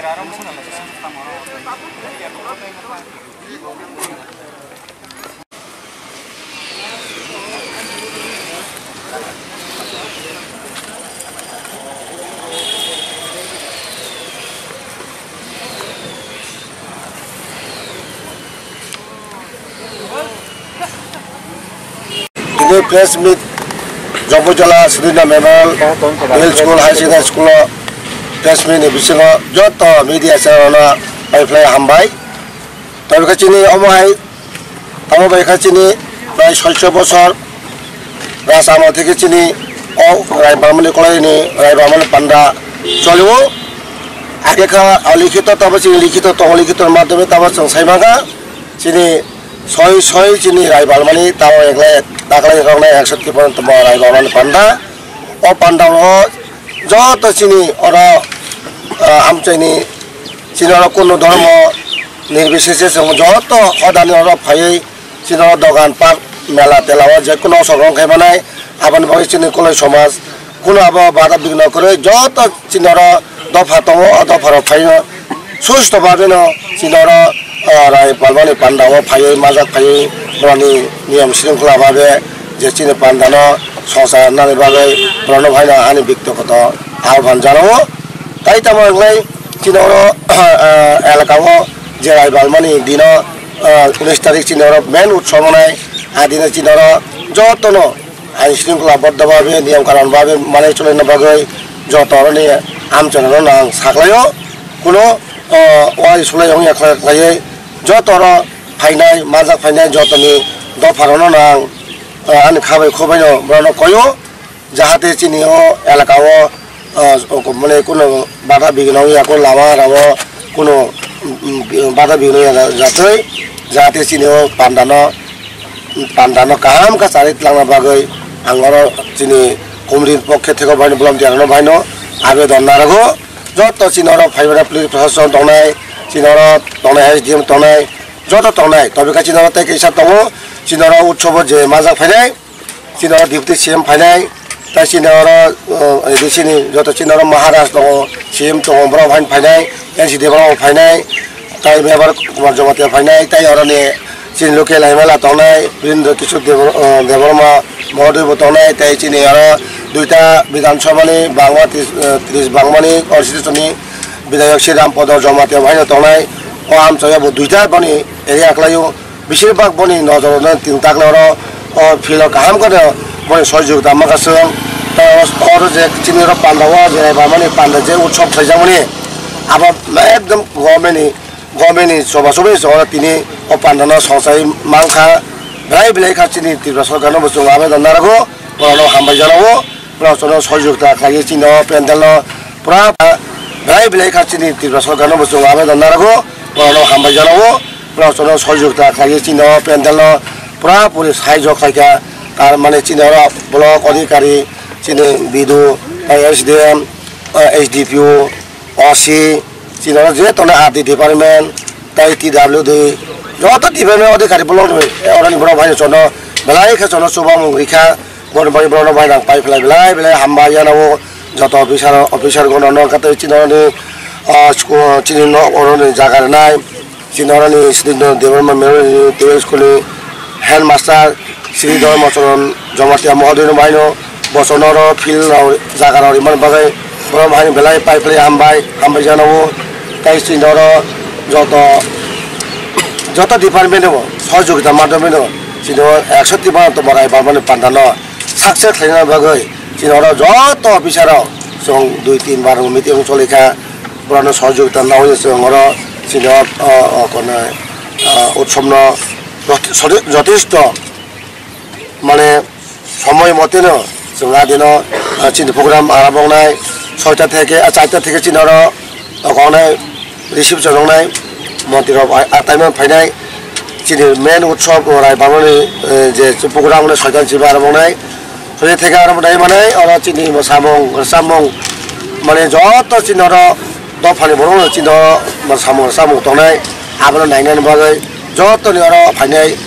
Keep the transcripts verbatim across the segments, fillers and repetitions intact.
Tini press meet Jompuijala Sudina Memorial Middle School, High Secondary School o press meet ni bisingo joto media channel no pai phlai hambai. Tei khe chini omo hai, omo bai khe chini prai soicho bosor Rajamo theke chini o Rai Balmani Kolai ni Rai Balmani panda cholio. Age kha alikhito tabo chini likhito tongo, likhito madhyome tabo chwng sai mangkha. Chini soi soi chini Rai Balmani tamo eklai taklai roknai ekshot kiphilwi tamo Rai Balmani panda. O panda o joto chini oro, ah, amchaini chini oro kunu dhormo nirbisese chwng joto hodani oro phaiwi chini oro dogan pat mela tela o je kunu sok rong khai manai aboni bagwi chini Koloi somaj kunu abo bada bigno kwrwi joto chini oro dopha tongo, o dopha rok phaino susto bhabe no chini oro, ah, Rai Balmani panda o phaiwi majak phaiwi borokni niyom shrinkhola bhabe je chini panda no songcha nani bagwi borokno phaino ani byaktigoto ahban janao. Tai tamo wngkhlai chini oro, ah, elaka o je Rai Balmani dino, ah, unis tarik chini oro main utsob wngnai, a dino chini oro jotono ain shrinkhola boddo bhabe, niyom kanon bhabe manwi cholaina bagwi joto oroni amchairokno ang saklaio. Kuno, o, wai sulai wngya khlai-, khlaiwi joto oro phainai, manjak phainai jotoni dopharokno ang, o, ani khabai khubaino borokno koio, jahate chini o elaka o, o, o, mane kuno bada bigno wngya kho lama rao kuno, mm, mm, bada bigno wngya jatwi, jahate chini o pandano pandano kaham khe charwi twlangna bagwi ang oro chini committee ni pokhe theke baino volunteer rokno baino abedon narago. Joto chini oro phaibagra police proshashan tongnai, chini oro tongnai, S D M tongnai, joto tongnai. Tobe khe chini oro tei kaisa tongo, chini oro utsobo je majak phainai, chini oro deputy C M phainai, tai chini oro, uh, A D C ni joto chini oro Maharaj tongo, C M tongo, borok haino phainai, N C D borok phainai, tai Mebar Kumar Jamatia phainai, tai oroni chini local M L A tongnai, Birendra Kishore Debor-, uh, Debbarma mohodoibo tongnai, tai chini oro duita Bidhan Sabhani bangma tris, uh, tris bangmani constitution ni bidhayok Sri Ram Podo Jamatia bo haino tongnai, o amchaio bo duita boni area khlaio. Bisir bak boni nojor no tin takle oro o field o kaham khe boni sojogita maka chwng. Tei oro je chini oro panda o je Rai Balmani panda je utsob khlaijakmani abo ekdom government ni, government ni choba chobai oro tini o panda no songchai mankha. Belai belai kha chini Tripura sorkar no bo chwng abedon narago, borok no hambai janago. Borok chwngno sojogita khlaiwi chini o pandal no pura belai belai kha chini Tripura sorkar no bo chwng abedon narago, borok no hambai janago. Borok chwngno sojogita khlaiwi chini o pandal no pura puri sahajyo khlaikha. Tar mane chini oro block adhikari, chini B D O, S D M, S D P O, O C, chini oro je tongnai R D department, tai T W D, joto department adhikari block ni, oroni borok bai chwngno belai khe chwngno chubamung rikha. Borok bai borok no bai rang pai phlai belai belai hambai yanao joto officer, officer gono no kate chini oro ni, ah, school, chini nok oro ni jaga rwnai, chini oro ni Sri Debbarma Memorial School, school ni headmaster Sri Dharma Charan Jamatia mohodoy no bai no bochon oro field rok jaga rok rimani bagwi borok bai belai pai phlai hambai, hambai janao. Tai chini oro joto, joto department o sojogita madhyome no chini o ekso tiba to borai bamani panda no success khlaina bagwi chini oro joto officer rok chwng dui tin bar meeting choli kha, borok no sojogita nawi chwng oro chini o, o, o, kono, o, utsob no jote-, jote-, jotesto mane somoi mote no chwng a dino, ah, chini program arambh wngnai soita theke, ah, charta theke chini oro tongnai, reception wngnai, montri rok a-, ataimani phainai, chini main utsob Rai Balmani, eh, je program wngnai soita chiba arambh wngnai, soita theke arambh wngnai mane oro chini mwsamung rwchapmung mane joto chini oro dophani borok no chini oro samung rwchapmung tongnai, abono nainani bagwi jotoni oro phainai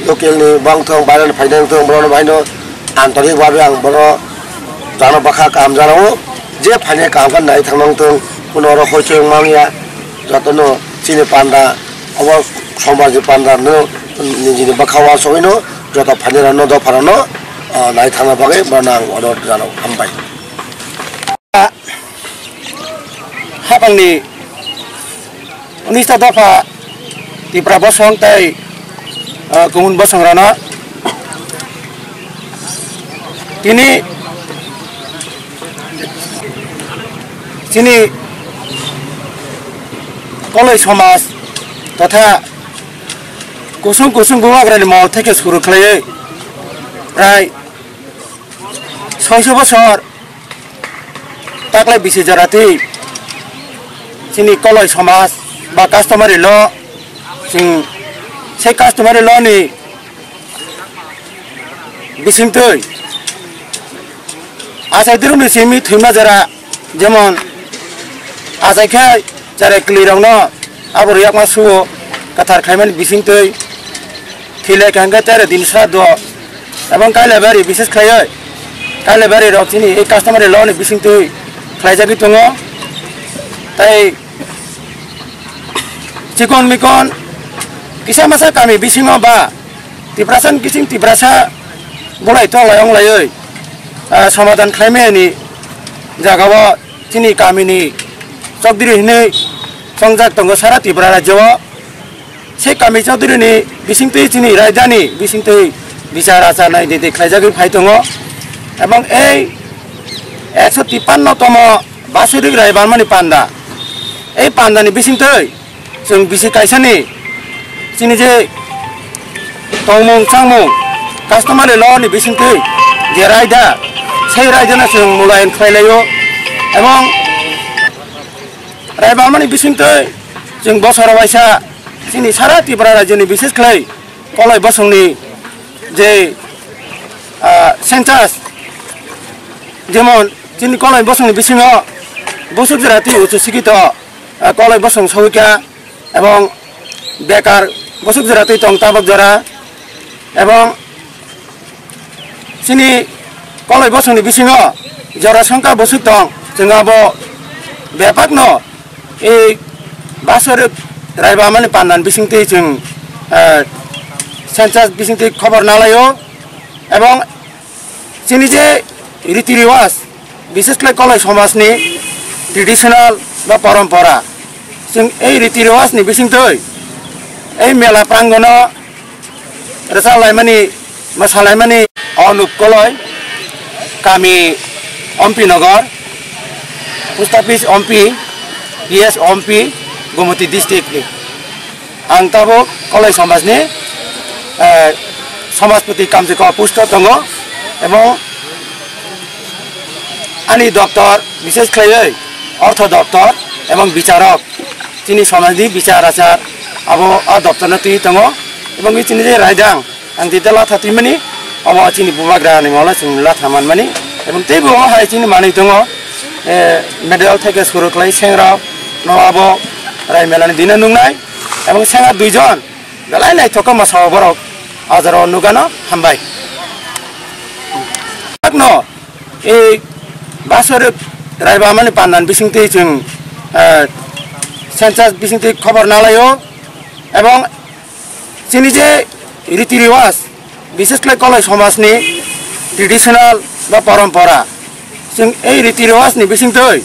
local ni bangthong bairani phainai wngthong borokno baino antorik babe ang bono jana bwkha kaham janao je phainai kaham khe nai thangna wngthong kuno oro hoichoi wngma wngya Jotono chini panda, obo somajni panda no nijini bwkha o asogwi no joto phainai rok no dopha rok no, ah, nai thangna bagwi bono ang order rano hambai. Hapangni unista dopha Tipra bosong tei, ah, kumun bosong rano tini chini koloi somaj totha kusung kusung bubagrani mol theke suru khlaiwi prai soiso bosor taklai bisi jora twi chini koloi somaj ba customary law, chwng sei customary law ni bisingtwi achai dirokni simi thwima jora, jemon achai khe cherai kwlwirokno abo rwyak ma suo kwthar khlaimani bisingtwi thwi lai kha hwnkhe tere din sra do, ebong kailabari bises khlaiwi kailabari rok chini ei customary law ni bisingtwi khlaijagwi tongo. Tei chikon mikon kisa masa kami bisingo ba Tiprasa ni bising Tiprasa bolai tolai onglaiwi, ah, somadan khlaimani jagao chini kamini chokdiri hinwi chongjak tongo sara Tripura rajyo o. Se kami chokdiri ni bisingtwi chini rajdhani bisingtwi bichar achar nai de de khlaijagwi phai tongo. Ebong ei ekso tipanno tomo Basurik Rai Barmani panda, ei pandani bisingtwi chwng bisi kaisani chini je tongmung changmung customary law ni bisingtwi je raida, sei raidano chwng mulayan khlai laio. Ebong Rai Barmani bisingtwi chwng bosoro waisa chini sara Tripura rajyoni bises khlai koloi bosongni je, ah, census, jemon chini koloi bosongni bisingo bosuk jora twi uchu sikito, ah, koloi bosong sawikha, ebong bekar bosuk jora twi tong tabok jora, ebong chini koloi bosongni bisingo jora songkha bosuk tong, chwng abo bepakno ei Basurik Rai Barmani pandan bisingtwi chwng, eh, census bisingtwi khobor nalaio, ebong chini je riti riwaj, bises khlai koloi somajni traditional ba porompora, chwng ei riti riwajni bisingtwi ei mela prangono rwchap laimani, mwsa laimani. Anup Koloi, kami Ompi Nagar, post office Ompi, P S Ompi, Gumoti district ni. Ang tabuk Koloi somajni, eh, somajpati kamchikor post o tongo, ebong ani doptor bises khlaiwi ortho doptor ebong bicharok, chini somajni bichar achar abo a doptorno twi tongo, ebong chini je raidang ang tei latha twimani, omo chini bubagrani molo chwng latha manmani, ebong teibo omo hai chini manwi tongo, eh, medal theke suru khlai sengrok no abo rai melani dino nungnai, ebong senga duijon belai naithok khe mwsao borok o jora o nugano hambai. Hakno ei Basurik Rai Barmani pandan bisingtwi chwng, eh, census bisingtwi khobor nalaio, ebong chini je riti riwaj, bises khlai koloi somajni traditional ba porompora, chwng ei riti riwajni bisingtwi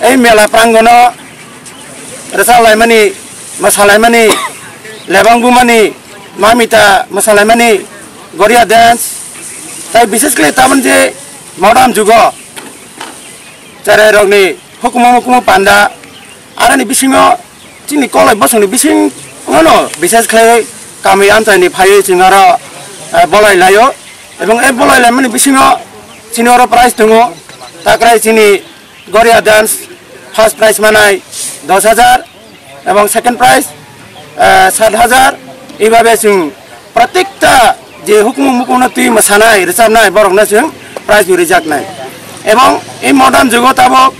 ei mela prangono rwchap laimani, mwsa laimani, lebang bumani, mamita mwsa laimani, goria dance, tai bises khlai tabon je modern jugo cherai rokni hukumu mukumu panda, aroni bisingo chini koloi bosongni bisingono bises khlai kami amchaini phaiwi chwng aro, eh, bolai laio, ebong e bolai laimani bisingo chini oro prize tongo, takrai chini Goria dance first prize manai dos hajar, ebong second prize, eh, sat hajar, eibabe chwng protekta je hukumu mukumu twi mwsanai, rwchapnai, borokno chwng prize bo rijaknai. Ebong ei modern jugo tabok,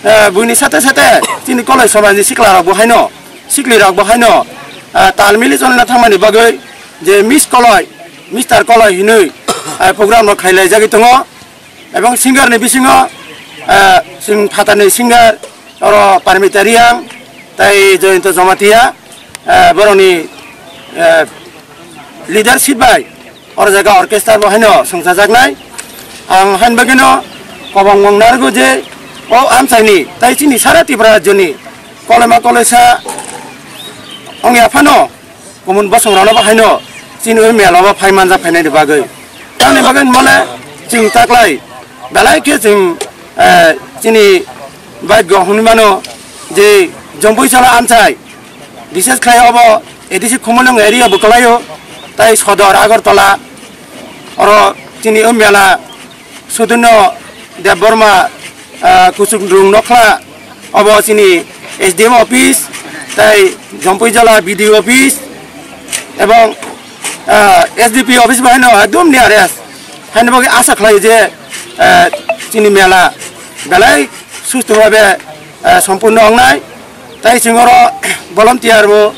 eh, buini sate sate chini koloi somajni siklarok bo haino, siklirok bo haino, eh, tal mili chonlina thangmani bagwi je Miss Koloi, Mister Koloi hinwi, eh, program rok khlailaijagwi tongo. Ebong singer ni bisingo, eh, chwng phatarni singer oro Parmita Riang, Tai Jayanta Jamatia, eh, borokni, eh, leadership bai oro jaga orchestra bo haino songchajaknai. Ang hain bagwino kobong mung narwgo je o amchaini tai chini sara Tripura rajyoni koloima koloisa wngya phano kumun bosongrokno bo haino chini o mela o phai manja phainani bagwi. Tamni bagwi mole chwng taklai belai khe chwng, eh, chini bagwi hwnwi mano je Jompuijala amchai, bises khlai obo A D C Khumulwng area bo kwlaio, tai Sodor Agartala oro chini o mela Sudunno Debbarma, ah, Kuchuk Rung Nokhla, obo chini S D M office, tai Jompuijala B D O office, ebong, ah, S D P office bai no ekdom nearest. Haino bagwi asa khlai je, ah, chini mela belai susto bhabe, ah, sompurno wngnai. Tai chwng oro volunteer bo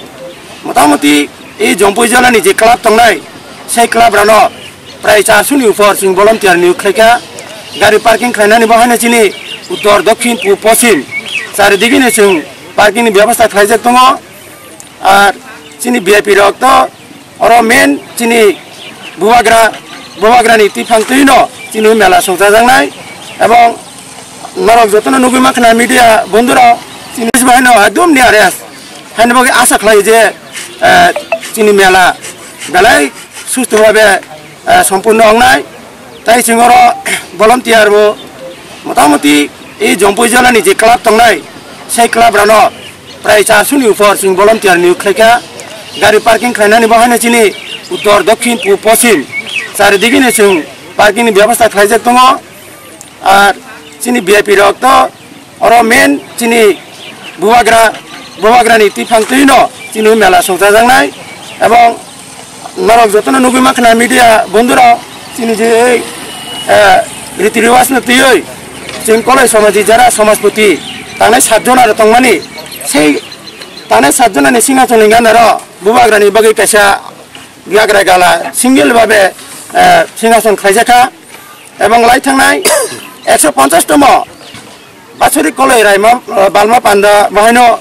motamoti ei Jompuijala ni je club tongnai, sei club rano prai charso ni upor chwng volunteer niyog khlaikha. Gari parking khlainani bo haino chini uttor, dokhin, pub, poschim charidigini chwng parking ni bebostha khlaijak tongo. Ar chini V I P rok to oro main chini bubagra, bubagrani twiphang twino chini mela songchajaknai. Ebong norok jotono nugwi mankha media bondhurok, chini bahino ekdom nearest. Haino bagwi asa khlai je, eh, chini mela belai susto bhabe, eh, sompurno wngnai. Tai chwng oro volunteer bo motamoti ei Jompuijala ni je club tongnai, sei club rano prai charso ni upor chwng volunteer niyog khlaikha. Gari parking khlainani bo haino chini uttor, dokhin, pub, poschim charidigini chwng parking ni bebostha khlaijak tongo. Ar chini V I P rok to oro main chini bubagra, bubagrani twiphang twino chini mela songchajaknai. Ebong norok jotono nugwi mankha media bondhurok, chini je ei, eh, riti riwaj no twiwi chwng Koloi somaji jara somajpoti tangnai sat jona ro tongmani, sei tangnai sat jonani singha chwngni gana ro bubagrani bagwi kaisa yagra gala single babe, eh, singhason khlaijakha. Ebong lai thangnai ekso ponchash tomo Bachori Koloi Raima, eh, Balma Panda bahaino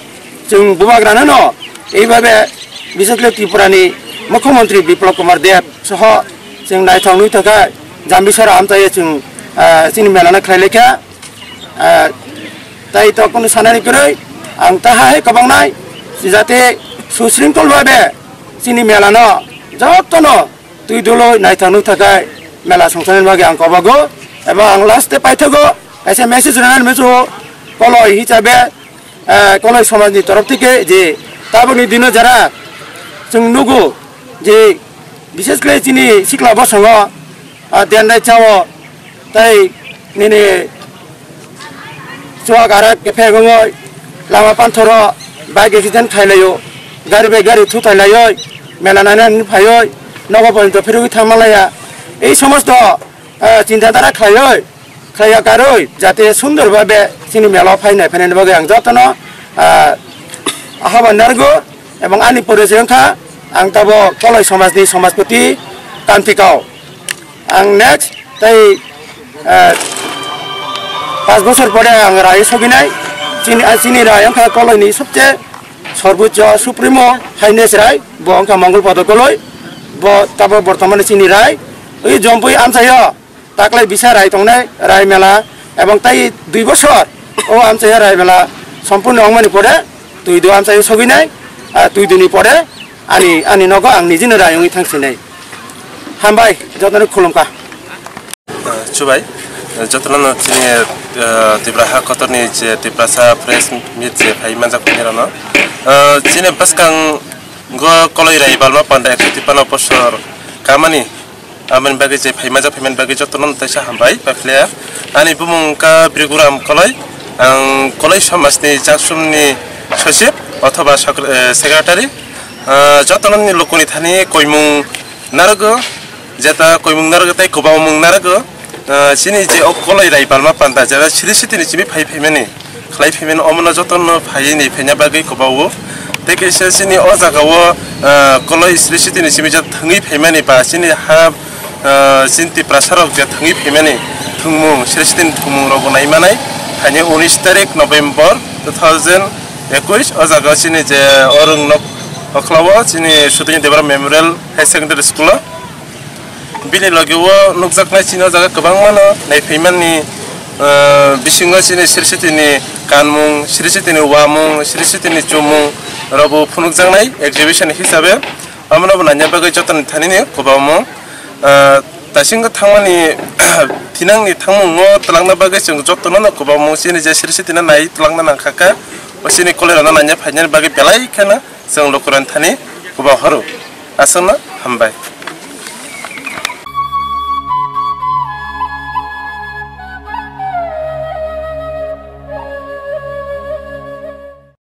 chwng bubagrano no eibabe, bises khe Tripurani Mukhyamantri Biplab Kumar Deb soho chwng naithok nuithok kha Jambiswara amchaio chwng, eh, chini melano khlai laikha. Eh, tai to kunu sanani kwrwi ang taha hai kwbangnai jate susringkol babe chini melano jotono twi dolo naithok nuithok kha mela songchani bagwi ang kobogo. Eba ang last e paithago kaisa message rwnani muchungo Koloi hisabe, eh, Koloi somajni torof theke je tabukni dino jara chwng nugo je bises khe chini sikla bosongo, ah, denrai chao tai nini chuak arak kephek wngwi lama panthoro bike accident khailaio, gari bai gari thutai laioi, mela nainani phaioi, nogo porjonto phirogwi thangma laya. Ei somosto, ah, chinta dhara khlaioi, khlaiya karwi, jate sundor babe chini mela o phai nai phainani bagwi ang jotono, ah, ahwaban narwgo, ebong ani porichoi wngkha ang tabo Koloi somajni somajpoti Kanti Kao. Ang next tai, eh, pas bosor pore ang rai soginai. Chini, ah, chini rai wngkha Koloini sobche sorbocho supremo highness rai, bo wngkha Mongol Podo Koloi. Bo tabo bortomane chini rai. Oi Jompui amchaio taklai bisa rai tongnai, rai mela, ebong tai dui bosor o amchaio rai mela sompurno wngmani pore, twi do amchaio soginai, ah, twi dini pore ani, ani nogo ang nijino rai wngwi thangsinai. Hambai, jotono khulumkha. Chubai, jotono chini, eh, Tripura ha kotorni je Tiprasa press meet je phai manjak phai rano. Eh, chini bwskang go Koloi Rai Balma Panda ekso tipano bosor kamani, amani bagwi je phai manjak phaimani bagwi jotono teisa hambai, pakliya. Ani bumung ka Briguram Koloi, ang Koloi somajni jaksumni sosip othoba sakre-, eh, secretary. Eh, jotono ni lukuni thani koimung narwgo, jeta koimung narwgo tei kwbangmung narwgo. Ah, chini je o Koloi Rai Balma Panda jara Sri Siti ni simi phai phaimani, khlai phaimani, omono jotono phaiwi ni phaina bagwi kwbao. Tei kaisa chini o jaga o, ah, Koloi Sri Siti ni simi jat thangwi phaimani ba chini ha, ah, chini Tiprasa rok je thangwi phaimani thwngmung, Sri Siti ni thwngmung rok bo nai manai. Phaini unis tarik November two thousand Ekush, o jaga chini je orong nok okhlao chini Sudhir Debra Memorial High Secondary School o. Bini loge o nukjaknai chini o jaga kwbangma no naiphaimani, eh, bisingo chini Sri Sitini kanmung, Sri Sitini wamung, Sri Sitini chumung rokbo phunukjaknai exhibition hisabe. Omono bo naina bagwi jotoni thanini kwbangma, ah, taisingo thangmani thinangni thangmungo twlangna bagwi chwng jotono no kwbangma chini je Sri Sitino nai twlangna nangkha kha. O chini kolerano naina phainani bagwi belai kheno chwng lukurokni thani kwbang horo. Aswkno hambai.